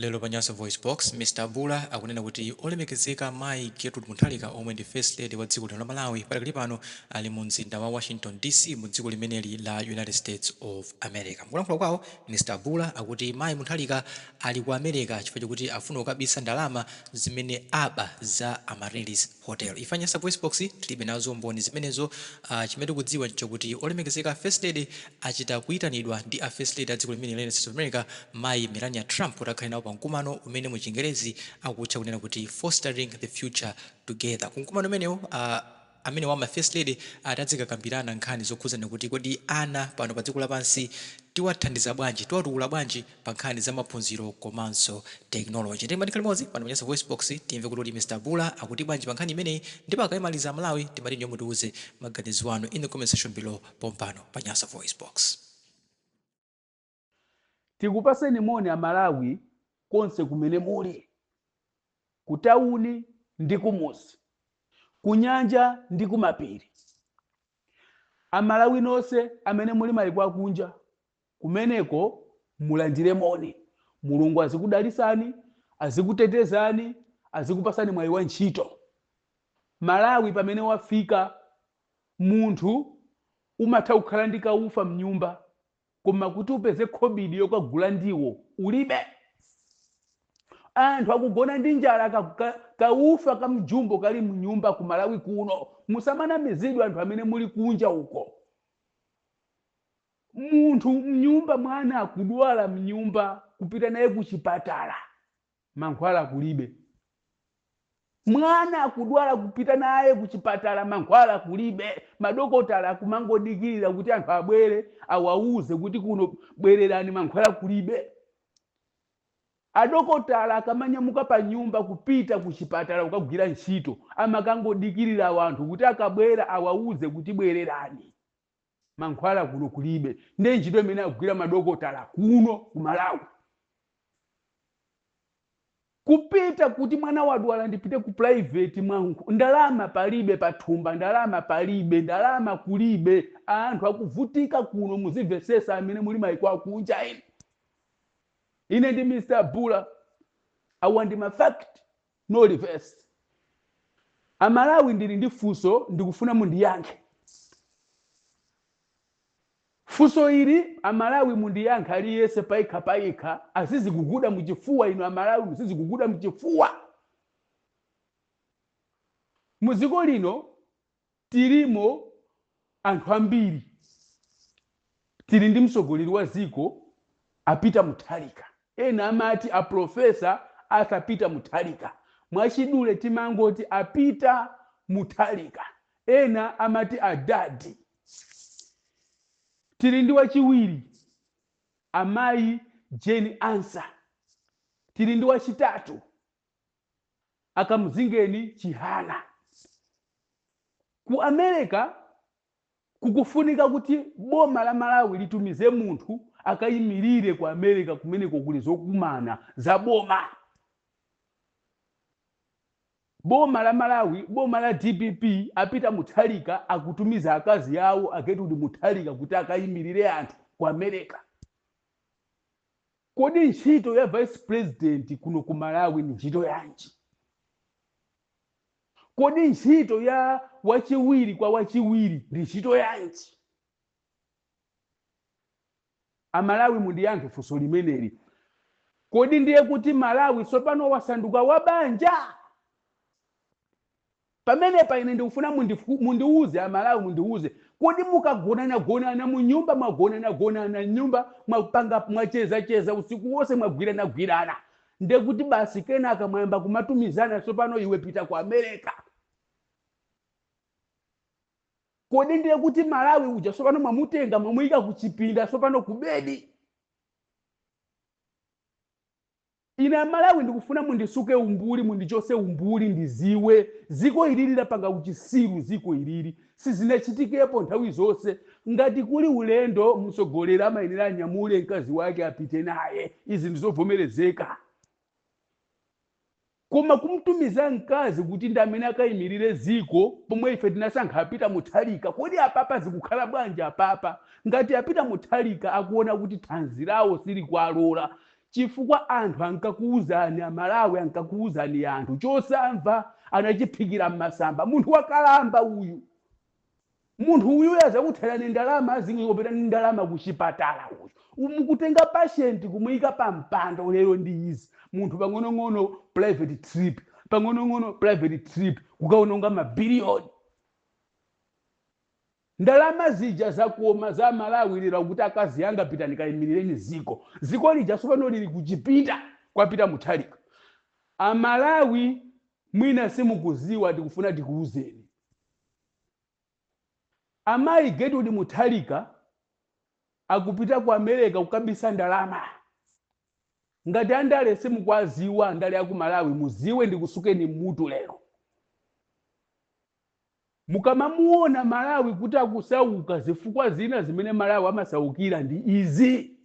Lero pa Nyasa VoiceBox, Mr Bula akunena kuti olemekezeka Mayi Gertrude Mutharika omwe ndi First Lady wa dziko lino la Malawi padakali pano ali mu mzinda wa Washington DC mu dziko limeneli la United States of America. Mukulankhula kwawo, Mr Bula akuti Mayi Mutharika ali ku America chifukwa chokuti afuna kukabisa ndalama zimene aba za Amaryllis Hotel. Ife a Nyasa VoiceBox tilibe nazo umboni zimenezo, chimene tikudziwa nchakuti olemekezeka First Lady achita kuitanidwa ndi a First Lady a dziko limeneli la United States of America Mayi Melania Trump kuti akhale nawo pa mkumano umene mu chingerezi akuutcha kunena kuti Fostering the Future Together. Ku mkumano umenewu a amenewa ma First Lady ati adzikakambirana nkhani zokhudzana kuti kodi ana pano pa dziko lapansi tiwathandiza bwanji, tiwatukula bwanji pa nkhani za maphunziro komanso technology. Ndiye tikhale limodzi pano pa Nyasa VoiceBox timve kuti kodi Mr Bula akuti bwanji pa nkhani imeneyi ndipo akayimaliza Amalawi timati inuyo mutiuze maganizo anu in the comment section below pompano pa Nyasa VoiceBox. Tikupaseni moni Amalawi konse kumene muli, kutawuni ndi kumuzi, kunyanja ndi kumapiri. Amalawi nonse amene muli maiko akunja, kumeneko mulandire moni. Mulungu azikudalisani, azikutetezani, azikupasani mwayi wa ntchito. Malawi pamene wafika, munthu umatha kukhala ndi kaufa mnyumba koma kuti upeze khobidi yokagula ndiwo ulibe. Anthu akugona ndi njala, kaufa kamjumbo kali mnyumba ku Malawi kuno. Musamanamizidwe anthu amene muli kunja uko. Munthu mnyumba, mwana akudwala mnyumba, kupita naye kuchipatala mankhwala kulibe. Mwana akudwala, kupita naye kuchipatala mankhwala kulibe. Madokotala akumangodikirira kuti anthu abwere awauze kuti kuno bwererani, mankhwala kulibe. Adokotala akamanyamuka pa nyumba kupita kuchipatala kukagwira ntchito, amakangodikirira anthu kuti akabwera awauze kuti bwererani, mankhwala kuno kulibe. Ndiye ntchito imene akugwira madokotala kuno ku Malawi, kupita kuti mwana wadwala ndipite ku private, ndalama palibe pathumba, ndalama palibe, ndalama kulibe. Anthu akuvutika kuno, muzimvesesa amene muli maiko akunja. Ine ndi Mr Bula, awa ndi ma fact, no reverse. Amalawi, ndili ndi funso, ndikufuna mundiyankhe funso ili. Amalawi, mundiyankhe aliyense payekha payekha, aziziguguda muchifuwa. Inu Amalawi, muziziguguda muchifuwa. Muziko lino tilimo anthu ambiri. Tili ndi mtsogoleri wa dziko a Peter Mutharika, ena amati a Professor Arthur Peter Mutharika, mwachidule timangoti a Peter Mutharika, ena amati adadi. Tili ndi wachiwiri amayi Jane Ansah, tili ndi wachitatu akamzingeni Chihana. Ku America kukufunika kuti boma la Malawi litumize munthu akayimirire ku America kumeneko, kuli zokumana za boma. Boma la Malawi, boma la DPP, a Peter Mutharika akutumiza akazi awo a Gertrude Mutharika kuti akayimirire anthu ku America. Kodi ntchito ya vice president kuno ku Malawi ni ntchito yanji? Kodi ntchito ya wachiwiri kwa wachiwiri ndi ntchito yanji? Amalawi, mundiyankhe funso limeneli. Kodi ndiye kuti Malawi tsopano wasanduka wabanja pamenepa? Ine ndikufuna mundiuze Amalawi, mundiuze. Kodi mukagonana-gonana munyumba, mwagonana-gonana nyumba, mwapanga, mwacheza-cheza usiku wonse, mwagwirana-gwirana, ndekuti basi kenaka mwayamba kumatumizana tsopano, iwe pita ku America? Kodi ndiye kuti Malawi uja tsopano mwamutenga, mwamuyika kuchipinda tsopano, kubedi? Ine Amalawi ndikufuna mundisuke umbuli, mundichose umbuli, ndiziwe. Ziko ilili lapanga uchisiru. Ziko ilili sizinachitikepo nthawi zonse. Ngati kuli ulendo, mtsogoleri amayenera anyamule mkazi wake apite naye, izi ndizovomerezeka. Koma kumtumiza mkazi kuti ndi amene akayimirire ziko, pomwe ife tinasankha a Peter Mutharika, kodi apapa zikukhala bwanji apapa? Ngati a Peter Mutharika akuona kuti thanzi lawo silikuwalola, Chifukwa anthu ankakuwuzani, Amalawi ankakuwuzani, anthu chosamva anachiphikira mmasamba. Munthu wakalamba uyu, munthu uyu azakutherani ndalama, azingopetani ndalama kuchipatala. Uyu mukutenga patient kumuyika pa mpando. Lero ndi izi, munthu pang'onong'ono private trip, pang'onong'ono private trip, kukaononga mabiliyoni. Ndalama zija zakoma za Malawi lero kuti akazi yanga pitani kayimirireni ziko. Ziko lija sopano lili kuchipinda kwapita Mutharika. Amalawi mwina simukuziwa, tikufuna tikuwuzeni, amayi Gertrude Mutharika akupita ku America kukabisa ndalama. Ngati andale simukwaziwa, andale aku Malawi muziwe, ndikusukeni mutu lero. Mukamamuona Malawi kuti akusauka, zifukwa zina zimene Malawi amasaukira ndi izi: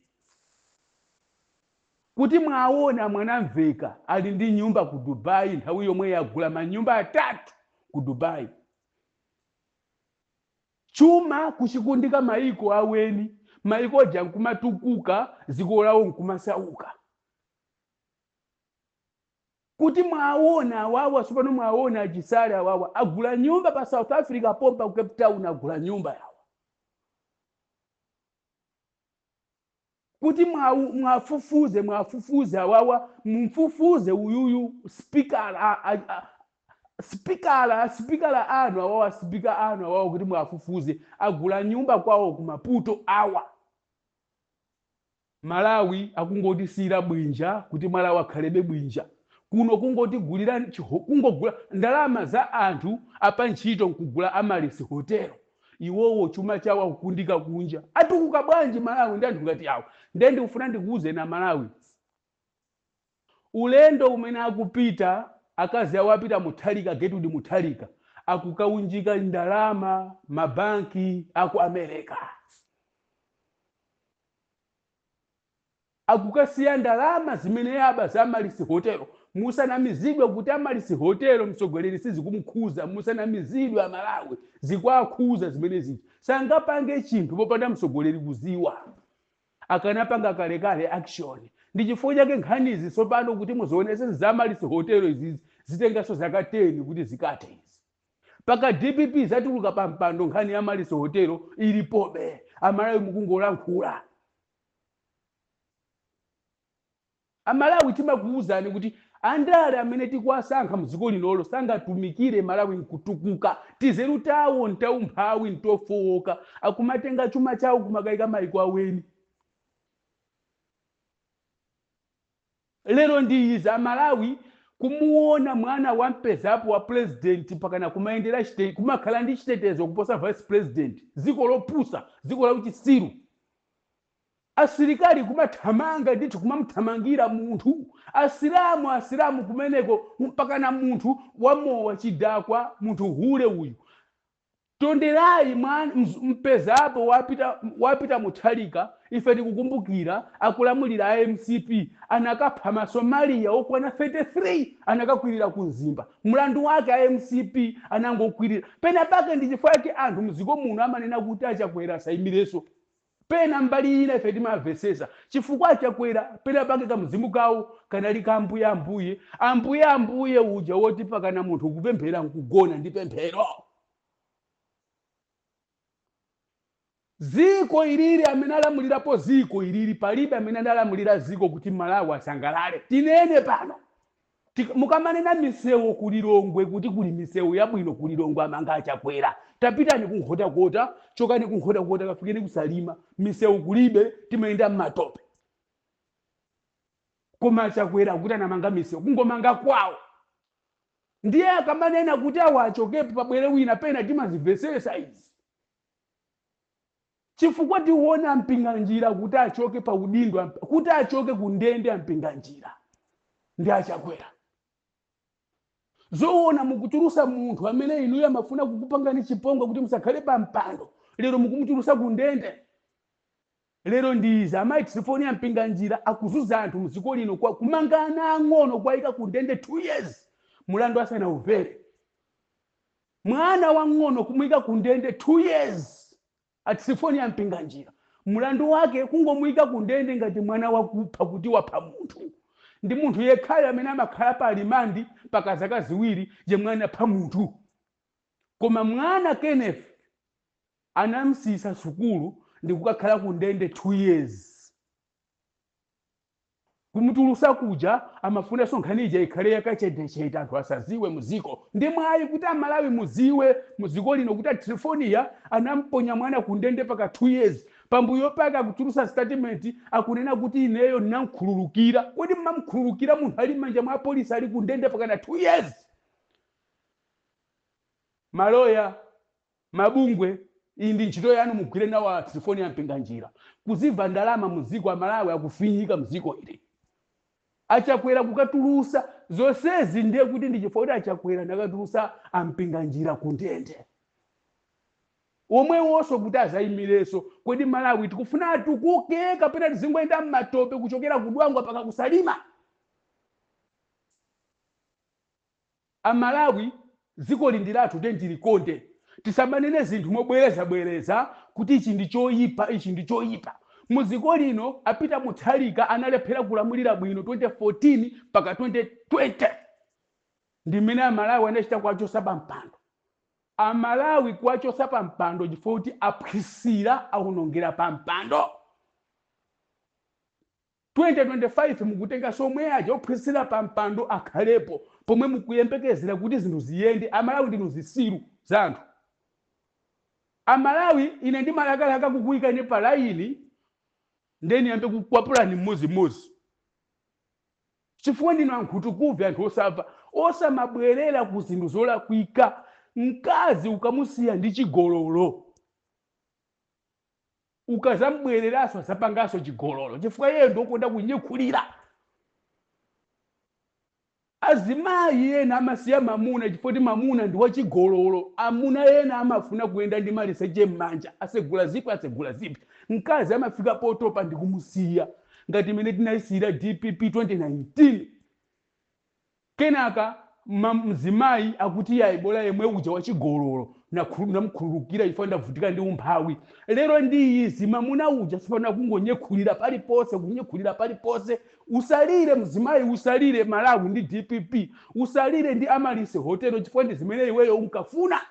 kuti mwaona Mwanamveka ali ndi nyumba ku Dubai, nthawi yomwe yagula manyumba atatu ku Dubai. Chuma kuchikundika maiko aweni, maiko aja nkumatukuka, dziko lawo nkumasauka. Kuti mwaona awawa sopano, mwaona achisale awawa agula nyumba pa South Africa pompa ku Cape Town, agula nyumba yawa. Kuti mwafufuze, mwafufuze awawa, mumfufuze uyuyu speaker, speaker anu awawa, speaker anu awawa, kuti mwafufuze agula nyumba kwawo ku Maputo awa. Malawi akungotisiyira bwinja, kuti Malawi akhalebe bwinja kuno, kungotigulira kungogula ndalama za anthu apa ntchito nkugula Amaryllis Hotel. Iwowo chuma chawo akukundika kunja. Atukuka bwanji Malawi ndi anthu ngati awo? Ndiye ndikufuna ndikuwuzeni na Malawi, ulendo umene akupita akazi awo apita Mutharika, Gertrude Mutharika, akukaunjika ndalama mabanki aku America, akukasiya ndalama zimene yaba za Amaryllis Hotel. Musanamizidwe kuti Amaryllis Hotel mtsogoleri sizikumukhuza. Musanamizidwe Amalawi, zikuakhuza zimene zija. Sangapange chinthu popanda mtsogoleri kuziwa, akanapanga kalekale action. Ndi chifukwa chake nkhanizi tsopano kuti muzionese za Amaryllis Hotel izizi zitenganso zaka 10 kuti zikathe izi. Paka DPP zatuluka pa mpando, nkhani ya Amaryllis Hotel ilipobe. Amalawi mukungolankhula. Amalawi timakuwuzani kuti andale amene tikuwasankha mdziko linolo sangatumikire Malawi nkutukuka. Tizeru tawo ntaumphawi, ntofowoka, akumatenga chuma chawo kumakayika maiko aweni. Lero ndi izi, Amalawi, kumuona mwana wampezapo wa president pakana kumayendera kumakhala ndi chitetezo kuposa vice president. Dziko lopusa, dziko lauchisiru. Asilikali kumathamanga ndithu, kumamuthamangira munthu. Asilamu, asilamu kumeneko, mpakana munthu wamowa, chidakwa, munthu hule uyu Tonderayi mpezapo wapita, wapita Mutharika. Ife tikukumbukira akulamulira a MCP anakapha Masomaliya okwana 33, anakakwirira ku Mzimba. Mlandu wake a MCP anangokwirira pena pake. Ndi chifukwa chake anthu mdziko muno amanena kuti achakwera asayimirenso. Pena mbali ina ife timamvesesa chifukwa achakwera pena pake kamzimu kawo kanali ka ambuye, ambuye, ambuye, ambuye uja woti pakana munthu kupemphera nkugona ndi pemphero. Ziko ilili amene alamulirapo ziko ilili, palibe amene analamulira ziko kuti Malawi asangalale. Tinene pano, mukamanena misewu ku Lilongwe, kuti kuli misewu yabwino ku Lilongwe amanga achakwera, tapitani kunkhotakota, chokani kunkhotakota kafikeni kusalima, misewu kulibe, timayenda mmatope. Koma achakwera kuti anamanga misewu, kungomanga kwawo. Ndiye akamanena kuti awo achokepo pabwere wina, pena timazimvesesa izi chifukwa tiona Mpinganjira kuti achoke pa udindo, kuti achoke ku ndende ampinganjira ndi achakwera. Zoona mukutulusa munthu amene inuyo amafuna kukupangani chipongwe kuti musakhale pa mpando, lero mukumutulusa ku ndende. Lero ndiizi, amayi Triephornia Mpinganjira akuzuza anthu mdziko lino kwa kumanga ana ang'ono kwayika ku ndende 2 years mulandu asanaumvere. Mwana wang'ono kumuyika ku ndende 2 years, a Triephornia Mpinganjira. Mulandu wake kungomuyika kundende ngati mwana wakupha, kuti wapha munthu. Ndi munthu yekhayo amene amakhala pa remand paka zaka 2 yemwe anapha munthu. Koma mwana Kenneth anamsiyisa sukulu ndi kukakhala kundende 2 years. Kumutulusa kuja amafunanso nkhani ija ikhale yakachetechete, anthu asaziwe muziko. Ndi mwayi kuti Amalawi muziwe muziko lino kuti Trifonia anamponya mwana kundende paka 2 years. Pambuyo pake akutulusa statement, akunena kuti ineyo ndinamkhululukira. Kodi mmamkhululukira munthu ali m'manja mwa apolisi, ali kundende pakana 2 years? Maloya, mabungwe, iyi ndi ntchito yanu, mugwire nawo a Trifonia Mpinganjira. Kuzimva ndalama muziko, Amalawi akufinyika mziko ili. Achakwera kukatulusa zonsezi, ndiye kuti ndi chifukwa kuti Achakwera nakatulusa aMpinganjira kundende omwe wonso kuti azayimirenso. Kodi Malawi tikufuna atukuke kapena tizingoyenda mmatope kuchokera kudwangwa paka kusalima? Amalawi, dziko li ndi lathu, tilikonde. Tisamanene zinthu mobwerezabwereza kuti ichi ndi choyipa, ichi ndi choyipa. Muziko lino a Peter Mutharika analephera kulamulira bwino 2014 mpaka 2020, ndi mmene Amalawi anachita kuwachosa pa mpando. Amalawi kuwachosa pa mpando chifukwa kuti aphwisira, awonongera pa mpando. 2025 mukutenga somwe aja ophwisira pa mpando akhalepo, pomwe mukuyembekezera kuti zinthu ziyende. Amalawi ndinu zisilu za anthu. Amalawi, ine ndimalakalaka kukuyikani pa line, ndeni yambe kukwapulani mmodzi, chifukwa ndinu ankhutukuve, anthu osamva, osamabwerera ku zinthu zolakwika. Mkazi ukamusiya ndi chigololo, ukazambwereranso azapanganso chigololo, chifukwa iye ndiokonda kunyekhulira. Azimayi ena amasiya mamuna chifukwa kuti mamuna ndi wachigololo. Amuna ena amafuna kuyenda ndi maliseche m'manja, asegula zipi, asegula zipi. Mkazi amafika potopa ndi kumusiya, ngati imene tinayisiyira DPP 2019. Kenaka mzimayi akuti yayi, bola yemwe uja wachigololo, namkhululukira chifukwa ndavutika ndi umphawi. Lero ndi izi, mamuna uja sifana kungonyekhulira paliponse, kunyekhulira paliponse. Usalire mzimayi, usalire Malawi ndi DPP, usalire ndi Amaryllis Hotel, chifukwa ndi zimene iweyo unkafuna.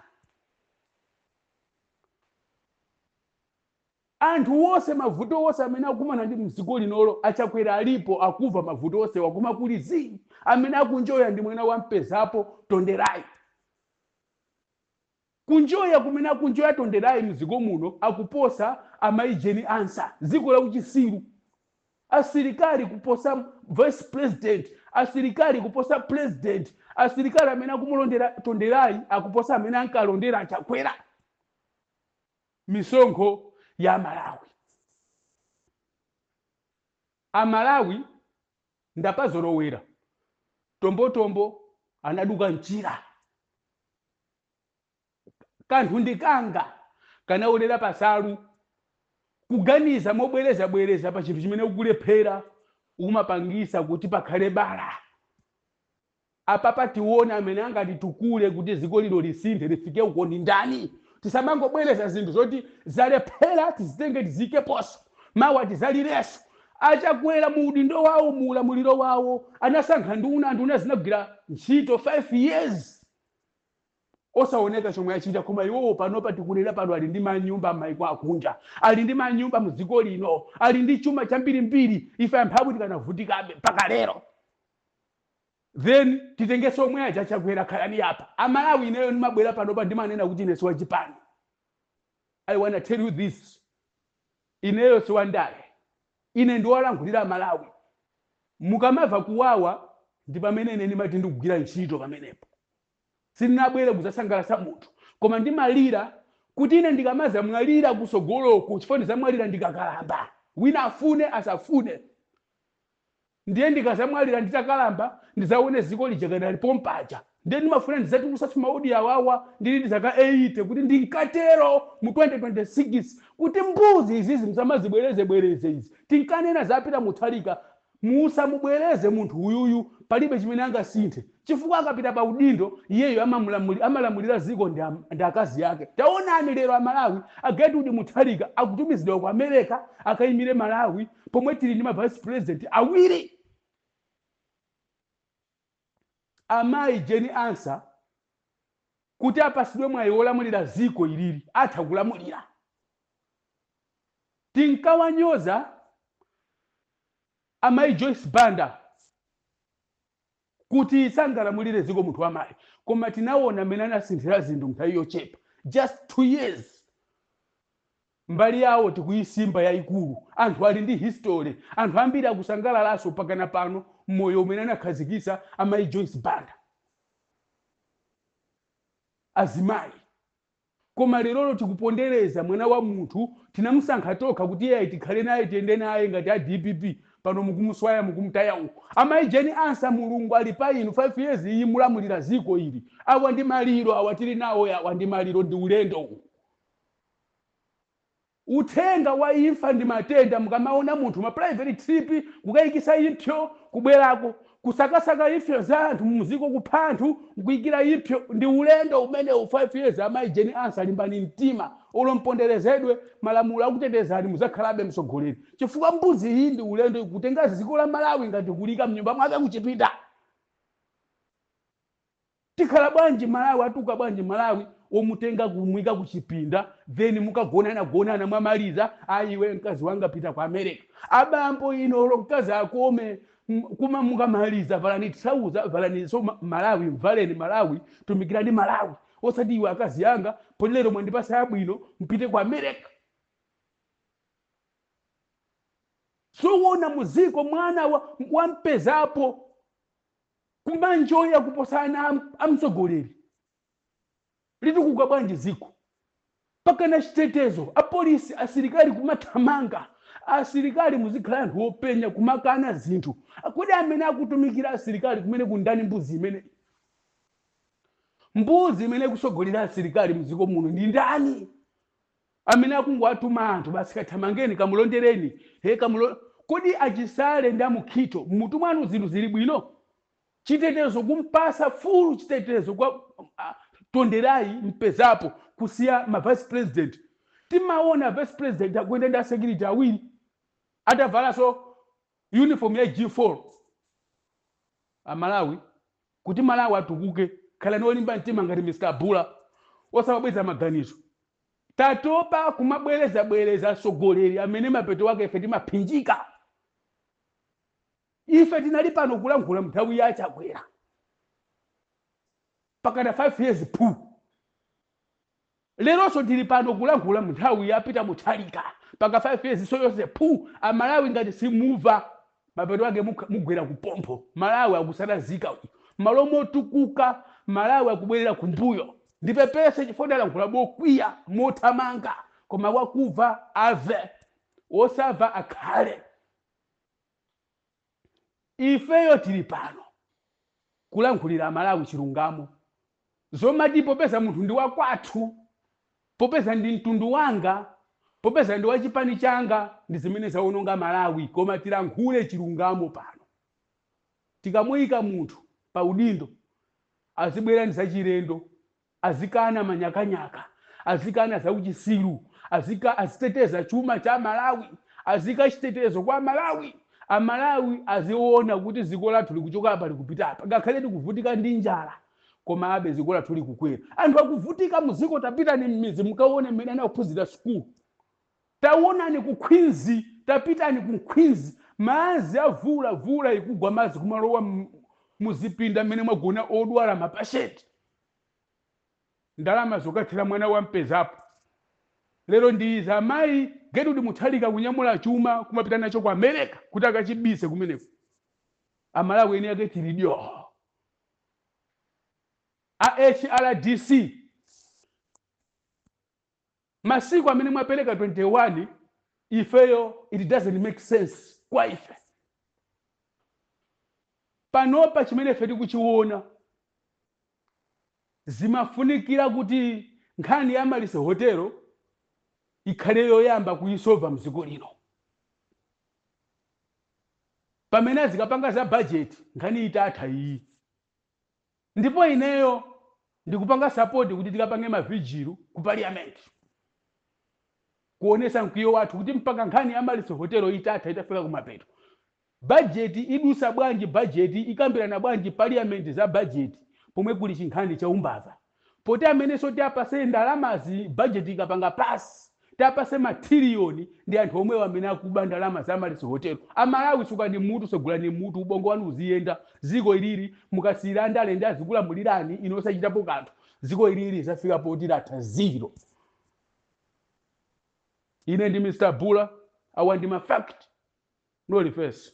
Anthu wonse, mavuto wonse amene akumana ndi mdziko linolo, Achakwera alipo, akuva mavuto onsewa, koma kuli zii. Amene akunjoya ndi mwana wampezapo Tonderayi. Kunjoya kumene akunjoya Tonderayi mdziko muno akuposa amayi Jane Ansah. Dziko la uchisiru. Asilikali kuposa vice president, asilikali kuposa president. Asilikali amene akumulondera Tonderayi akuposa amene ankalondera Achakwera. Misonkho ya Malawi. Amalawi ndapazolowera tombotombo anaduka mchira, kanthu ndikanga kanaolera pasalu. Kuganiza mobwerezabwereza pa chinthu chimene ukulephera umapangisa kuti pakhale bala. Apapa tione amene angatitukule kuti dziko lino lisinthe, lifike uko ndi ndani. Tisamangobwereza zinthu zoti zalephera, tizitenge tiziyikeponso, mawa tizalirenso. Achakwera mu udindo wawo, mu ulamuliro wawo, anasankha nduna. Nduna zinagwira ntchito 5 years osaoneka chomwe achita. Koma iwowo panopa tikunena pano ali ndi manyumba m'mayiko akunja, ali ndi manyumba mdziko lino, ali ndi chuma chambirimbiri. Ife amphawi tikanavutikabe mpaka lero. Then titengenso omwe aja, Achakwera khalani apa. Amalawi, ineyo ndimabwera panopa ndimanena kuti ine siwachipani. I wanna tell you this, ineyo siwandale, ine ndiwalankhulira Amalawi. Mukamava kuwawa ndi pamene ine ndimati ndikugwira ntchito pamenepo. Sindinabwere kudzasangalatsa munthu, koma ndimalira kuti ine ndikamaza mwalira kusogoloku, chifukwa ndizamwalira ndikakalamba, wina afune asafune. Ndiye ndikazamwalira nditakalamba, ndizaone ziko lija kanali pompaja. Ndiye ndimafuna ndizatulusa ma audio awawa ndili ndi zaka 80, kuti ndinkatero mu 2026, kuti mbuzi izizi msamazibwerezebwereze izi. Tinkanena zapita Mutharika. Musamubwereze munthu uyuyu, palibe chimene angasinthe, chifukwa akapita pa udindo iyeyo amalamulira ziko ndi akazi ake. Taonani lero Amalawi, a Gertrude Mutharika akutumizidwa ku America akayimire Malawi, pomwe tili ndi ma vice president awiri. Amayi Jane Ansah, kuti apasidwe mwayi wolamulira ziko ilili, atha kulamulira. Tinkawanyoza amayi Joyce Banda kuti sangalamulire ziko munthu wamayi, koma tinaona mmene anasinthira zinthu nthawi yochepa, just 2 years. Mbali yawo tikuyisimba yayikulu. Anthu ali ndi history, anthu ambiri akusangalalanso pakana pano moyo umene anakhazikitsa amayi Joyce Banda, azimayi. Koma lerolo tikupondereza mwana wa munthu. Tinamusankha tokha kuti iye tikhale naye, tiyende naye ngati a DPP. Pano mukumuswaya, mukumutaya uko. Amayi Jane Ansah, Mulungu ali pa inu. 5 years iyi mulamulira ziko ili. Awa ndi maliro, awa tili nawo, awa ndi maliro, ndi ulendo uwu. Uthenga wa imfa ndi matenda. Mukamaona munthu ma private trip, kukayikisa impsyo, kubwerako kusakasaka impsyo za anthu muziko, kupha anthu nkuyikira impsyo, ndi ulendo umenewu. 5 years, amayi Jane Ansah, limbani mtima. Ulomponderezedwe, malamulo akutetezani, muzakhalabe mtsogoleri, chifukwa mbuzi iyi ndi ulendo, ikutenga dziko la Malawi ngati kulika mnyumba mwake kuchipinda. Tikhala bwanji Malawi? Atuka bwanji Malawi omutenga kumwika kuchipinda, then mukagonana gonana, mwamaliza, ayiwe mkazi wanga, pita ku America? Abambo inolo mkazi akome, kuma mukamaliza valani trouser, valani so Malawi, mvaleni Malawi, tumikirani Malawi, osati iwe akazi anga, poti lero mwandipasa yabwino, mpite ku America. Sowona muziko mwana wampezapo kumanjoya kuposana amtsogoleri. Litukuka bwanji ziko? Pakana chitetezo, apolisi, asilikali kumathamanga. Asilikali muzikhala anthu openya, kumakana zinthu. Kodi amene akutumikira asilikali kumene kundani? Mbuzi imene, mbuzi imene ikusogolera asilikali mdziko muno ndi ndani, amene akungowatuma anthu basi, kathamangeni, kamulondereni, he kamulo? Kodi achisale ndi amukhito, mmutu mwanu zinthu zili bwino? Chitetezo kumpasa full chitetezo kwa Tonderai mpezapo, kusiya ma vice president. Timaona vice president akuyenda ndi asecurity awiri, atavalanso uniform ya G4. Amalawi, kuti Malawi atukuke, khalani olimba mtima ngati Mr Abula, osawabweza maganizo. Tatopa kumabwerezabwereza atsogoleri amene mapeto wake ife timaphinjika. Ife tinali pano kulankhula nthawi ya Chakwera, pakana 5 years pu. Leronso tili pano kulankhula nthawi ya Peter Mutharika, paka 5 years so yonse pu. Amalawi, ngati simuva, mapeto ake mugwera kupompho. Malawi akusalazika uyu. Malo motukuka, Malawi akubwerera kumbuyo. Ndipepese chifukwa ndalankhula mokwiya, mothamanga, koma wakuva ave, osamva akhale. Ifeyo tili pano kulankhulira Amalawi chilungamo. Zomati popeza munthu ndi wakwathu, popeza ndi mtundu wanga, popeza ndi wachipani changa, ndi zimene zawononga Malawi. Koma tilankhule chilungamo pano. Tikamuyika munthu pa udindo, azibwera ndi zachilendo, azikana manyakanyaka, azikana zauchisiru, aziteteza chuma cha Malawi, azika chitetezo kwa Malawi. Amalawi aziona kuti dziko lathu likuchoka apa, likupita apa. Ngakhale tikuvutika ndi njala, koma abe dziko lathu likukwera. Anthu akuvutika muziko. Tapitani m'mizi mukaone mmene anakuphunzira sukulu. Taonani ku Queens, tapitani ku Queens, madzi avula, vula ikugwa, madzi kumalowa muzipinda mmene mwagona odwala, mapatients. Ndalama zokathera mwana wampezapo lero ndi izi. Amayi Gertrude Mutharika kunyamula chuma kumapita nacho ku America kuti akachibise kumeneko. Amalawi eni ake tilidyo. A HRDC, masiku amene mwapereka 21, ifeyo it doesn't make sense kwa ife. Panopa chimene ife tikuchiona, zimafunikira kuti nkhani ya Amaryllis Hotel ikhale yoyamba kuyisolva mdziko lino. Pamene azikapanga za budget, nkhani itatha iyi. Ndipo ineyo ndikupanga support kuti tikapange ma vigil ku parliament kuonesa mkwiyo wathu, kuti mpaka nkhani ya Amaryllis Hotel itatha, itafika kumapeto. Bajeti idusa bwanji? Bajeti ikambirana bwanji parliament za bajeti pomwe kuli chinkhani cha umbava? Poti amenenso tiapase ndalamazi bajeti ikapanga pass, tiapase mathiliyoni, ndi anthu omwewo amene akuba ndalama za Amaryllis Hotel. Amalawi, sukani mutu, sogolani mutu, ubongo wanu uziyenda. Ziko ilili mukasiyira ndale ndi azikulamulirani ino osachitapo kanthu, ziko ilili zafika poti latha zero. Ine ndi Mr Bula, awa ndi ma fact, no reverse.